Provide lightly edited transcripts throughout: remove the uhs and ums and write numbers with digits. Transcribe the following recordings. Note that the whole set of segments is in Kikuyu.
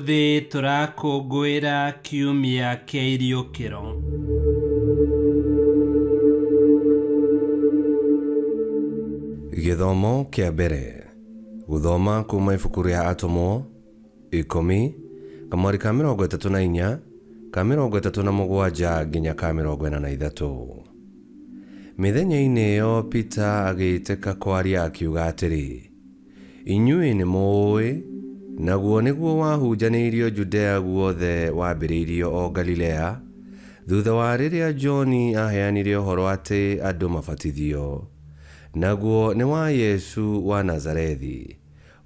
Ũmũthĩ tũrakũngũĩra kiumia kĩa iriũkĩro. Gĩthomo kĩa mbere. Gũthoma kuma ibuku rĩa Atũmwo, ikũmi, kamwari ka 34, ka 37 nginya ka 43. Mĩthenya-inĩ ĩyo Peter agĩĩtĩka kwaria akiuga atĩrĩ, Inyuĩ nĩmũũĩ, naguo nĩguo wahunjanĩirio Judea guothe wambĩrĩirio o Galilea, thutha wa rĩrĩa Johni aaheanire ũhoro atĩ andũ mabatithio, naguo nĩ wa Yesu wa Nazarethi,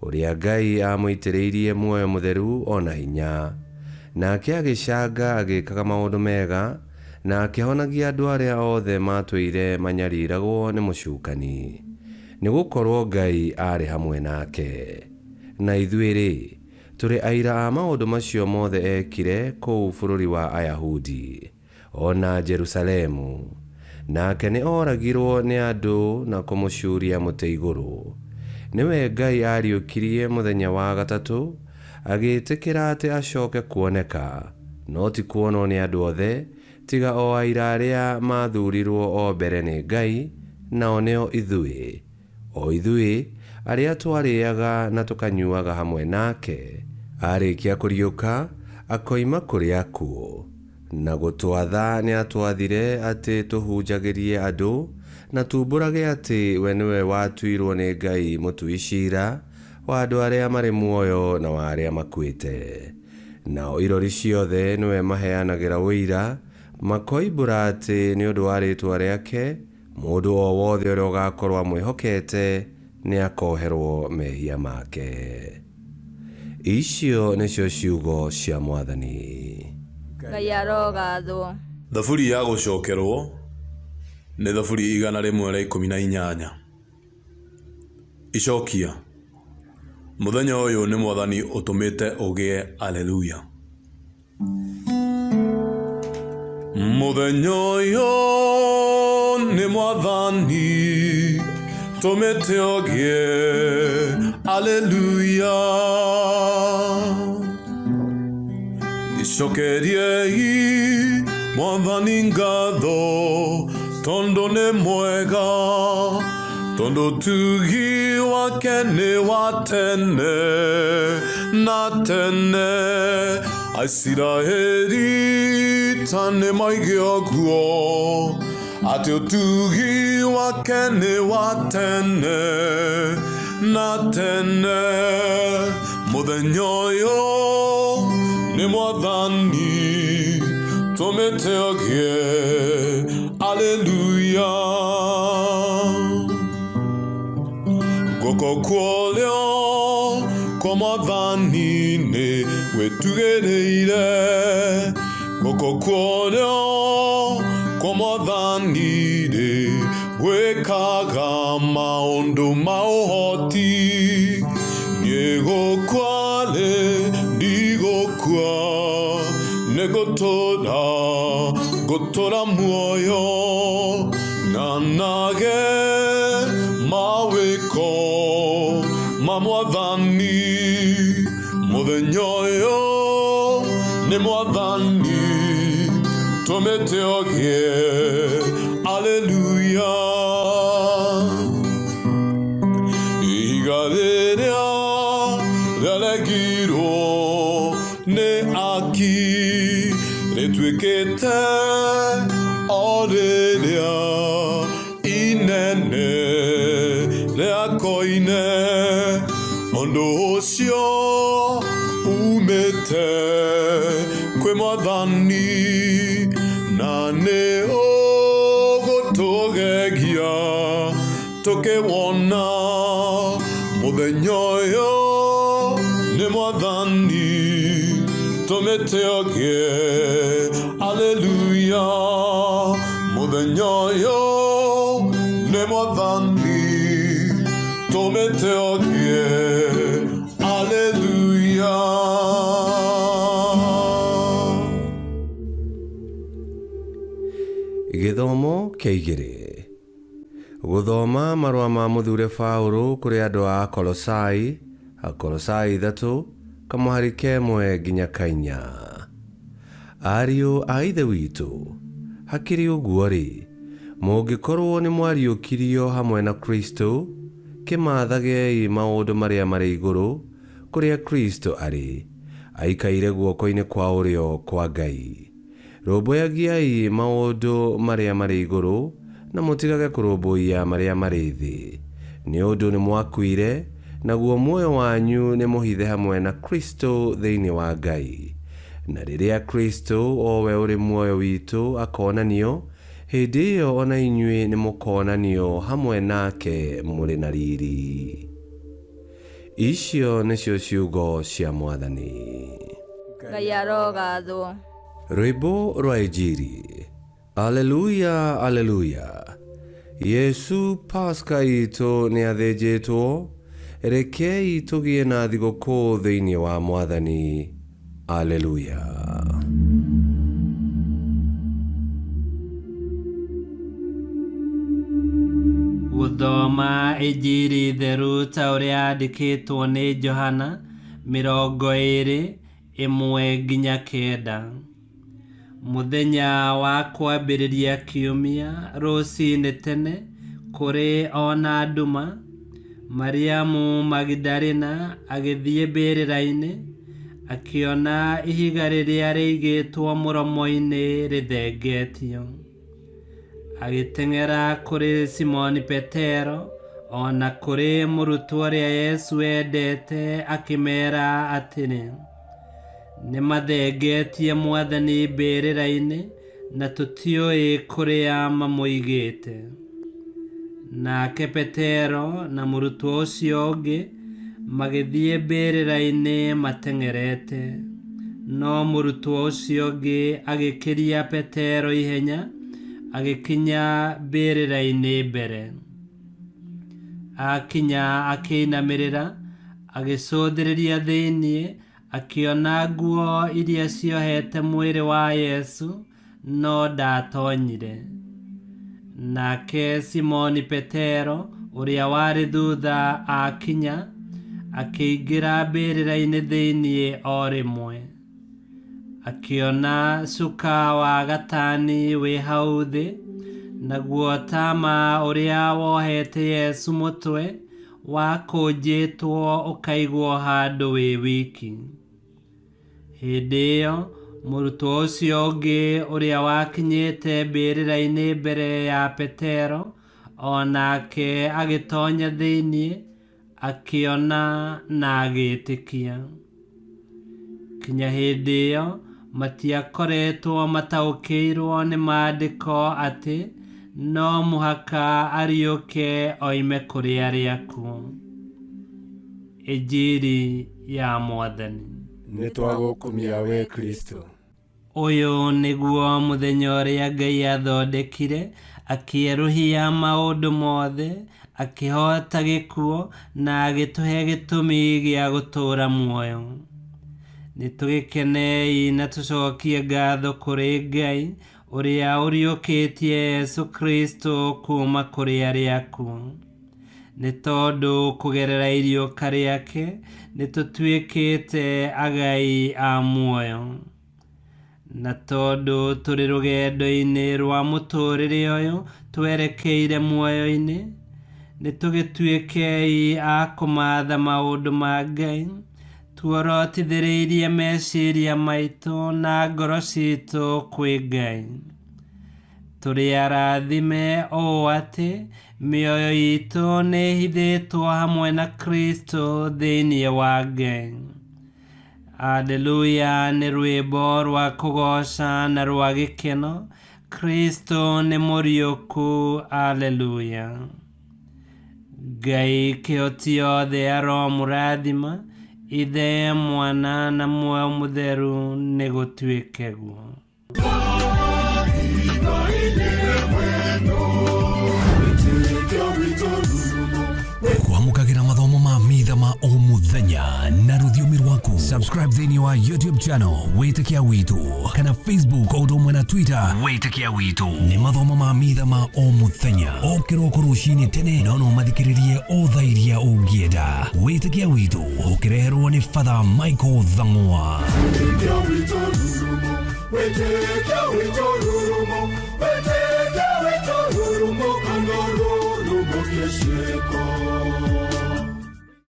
ũrĩa Ngai aamũitĩrĩirie muoyo mũtheru o na hinya. Nake agĩcanga agĩĩkaga maũndũ mega, na akĩhonagia andũ arĩa othe maatũire manyariragwo nĩ mũcukani. Nĩ gũkorũo Ngai aarĩ hamwe nake. Na ithuĩ-rĩ, tũrĩ aira a maũndũ macio mothe eekire kũu bũrũri wa Ayahudi, o na Jerusalemu. Nake nĩ ooragirũo nĩ andũ na kũmũcuuria mũtĩ igũrũ. Nĩwe Ngai aariũkirie mũthenya wa gatatũ, agĩĩtĩkĩra atĩ acoke kuoneka, no ti kuonwo nĩ andũ othe, Tiga o aira arĩa maathuurirũo o mbere nĩ Ngai, nao nĩo ithuĩ, o ithuĩ arĩa twarĩaga na tũkanyuaga hamwe nake, aarĩkia kũriũka akoima kũrĩ akuũ. Na gũtwatha nĩaatwathire atĩ tũhunjagĩrie andũ, na tuumbũrage atĩ we nĩwe watuirũo nĩ Ngai mũtui cira wa andũ arĩa marĩ muoyo na wa arĩa makuĩte. Nao irori ciothe nĩwe maheanagĩra ũira, makoimbũra atĩ nĩ ũndũ wa rĩĩtwa rĩake, mũndũ o wothe ũrĩa ũgaakorwo amwĩhokete nĩakoherwo mehia make. Icio nĩcio ciugo cia Mwathani. Ngai arogathwo. Thaburi ya gũcokerwo nĩ Thaburi 118. Icokia: Mũthenya ũyũ nĩ Mwathani ũtũmĩte ũgĩe Alleluia. Mũthenya ũyũ nĩ Mwathani tũmĩte ũgĩe Alleluia. Icokeriei Mwathani ngatho tondũ nĩ mwega tondũ tugi wake nĩ wa tene na tene Aisiraeli ta nĩ maige ũguo atĩ ũtugi wake nĩ wa tene na tene mũthenya ũyũ nĩ mwathani tũmĩte ũgĩe aleluya guoko kworio kwa mwathani nĩ gwĩtugĩrĩire guoko kworio kwa mwathani rĩ gwĩkaga maũndũ ma ũhoti nĩgũkua rĩ ndigũkua nĩngũtũra ngũtũra muoyo ng'anage mawĩko ma mwathani mũthenya ũyũ nĩ mwathani tũmĩte ũgĩe aleluya ihiga rĩrĩa rĩaregirwo nĩ aki rĩtuĩkĩte o rĩrĩa inene rĩa koine ũndũ ũcio umĩte kwĩ mwathani na nĩ ũgũtũgegia tũkĩwona mũthenya ũyũ nĩ mwathani tũmĩte ũgĩe aleluya mũthenya ũyũ nĩ mwathani tũmĩte ũgĩe aleluya Gĩthomo kĩa igĩrĩ. Gũthoma marũa ma mũthure Paũlũ kũrĩ andũ a Akolosai, Akolosai 3, Kamũhari kemwe nginya kainya. Ariũ a Ithe witũ, hakĩrĩ ũguo-rĩ, mũngĩkorwo nĩ mwariũkirio hamwe na Kristo, kĩmathagei maũndũ marĩa marĩ igũrũ, kũrĩa Kristo arĩ, aikaire guoko-inĩ kwa ũrĩo kwa Ngai. Rũmbũyagiai maũndũ marĩa marĩ igũrũ, na mũtigage kũrũmbũiya marĩa marĩ thĩ. Nĩ ũndũ nĩ mwakuire, naguo muoyo wanyu nĩ mũhithe hamwe na Kristo thĩinĩ wa Ngai. Na rĩrĩa Kristo, o we ũrĩ muoyo witũ, akonanio, hĩndĩ ĩyo o na inyuĩ nĩ mũkonanio hamwe nake mũrĩ na riri. Icio nĩcio ciugo cia Mwathani. Ngai arogathwo. Rwĩmbo rwa Injiri. Aleluya, aleluya. Yesu Paska itũ nĩ athĩnjĩtwo, rekei tũgĩe na thigũkũ thĩinĩ wa Mwathani. Aleluya. Gũthoma Injiri theru ta ũrĩa yandĩkĩtwo nĩ Johana 21:1-9. Mũthenya wa kwambĩrĩria kiumia rũcinĩ tene kũrĩ o na nduma, Mariamu Magdalena agĩthiĩ mbĩrĩra-inĩ, akĩona ihiga rĩrĩa rĩigĩtwo mũromo-inĩ rĩthengetio. Agĩteng'era kũrĩ Simoni Petero o na kũrĩ mũrutwo ũrĩa Yesu endete, akĩmeera atĩrĩ, nĩmathengetie Mwathani mbĩrĩra-inĩ, na tũtiũĩ kũrĩa mamũigĩte. Nake Petero na mũrutwo ũcio ũngĩ magĩthiĩ mbĩrĩra-inĩ mateng'erete. No mũrutwo ũcio ũngĩ agĩkĩria Petero ihenya, agĩkinya mbĩrĩra-inĩ mbere. Akinya akĩinamĩrĩra, agĩcũthĩrĩria thĩinĩ, akĩona nguo iria ciohete mwĩrĩ wa Yesu, no ndaatonyire. Nake Simoni Petero ũrĩa warĩ thutha akinya, akĩingĩra mbĩrĩra-inĩ thĩinĩ o rĩmwe. Akĩona cuka wa gatani wĩ hau thĩ, naguo tama ũrĩa wohete Yesu mũtwe wakũnjĩtwo ũkaigwo handũ wĩ wiki. Hĩndĩ ĩyo mũrutwo ũcio ũngĩ ũrĩa wakinyĩte mbĩrĩra-inĩ mbere ya Petero o nake agĩtonya thĩinĩ, akĩona na agĩĩtĩkia. Kinya hĩndĩ ĩyo matiakoretwo mataũkĩirwo nĩ maandĩko atĩ no mũhaka ariũke oime kũrĩ arĩa akuũ. Injiri ya Mwathani. Nĩ twagũkumia we Kristo. Ũyũ nĩguo mũthenya ũrĩa Ngai athondekire, akĩerũhia maũndũ mothe, akĩhoota gĩkuũ, na agĩtũhe gĩtũmi gĩa gũtũũra muoyo. Nĩtũgĩkenei na tũcokie ngatho kũrĩ Ngai ũrĩa ũriũkĩtie Yesu Kristo kuuma kũrĩ arĩa akuũ. Nĩ tondũ kũgerera iriũka rĩake nĩtũtuĩkĩte agai a muoyo. Na tondũ tũrĩ rũgendo-inĩ rwa mũtũũrĩre ũyũ twerekeire muoyo-inĩ, nĩtũgĩtuĩkei a kũmaatha maũndũ ma Ngai, tuorotithĩrĩirie meciria maitũ na ngoro citũ kwĩ Ngai. Tũrĩ arathime ũũ atĩ mĩoyo itũ nĩĩhithĩtwo hamwe na Kristo thĩinĩ wa Ngai. Aleluya nĩ rwĩmbo rwa kũgooca na rwa gĩkeno. Kristo nĩ mũriũku. Aleluya. Ngai kĩhoti yothe aromũrathima, Ithe, Mwana na Muoyo Mũtheru, nĩ gũtuĩke guo. Kwamũkagĩra mathomo ma mitha ma o mũthenya na rũthiomi rwaku. Subscribe thĩinĩ wa YouTube channel Wĩtĩkia Witũ kana Facebook o ũndũ ũmwe na Twitter Wĩtĩkia Witũ. Nĩ mathomo ma mitha ma o mũthenya o kĩroko rũcinĩ tene, no no mathikĩrĩrie o thaa iria ũngĩenda. Wĩtĩkia Witũ ũkĩreherwo nĩ Father Michael Thang'wa. Wĩtĩkia witũ rurumo, wĩtĩkia witũ rurumo, wĩtĩkia witũ rurumo, kana rurumo kĩciĩko.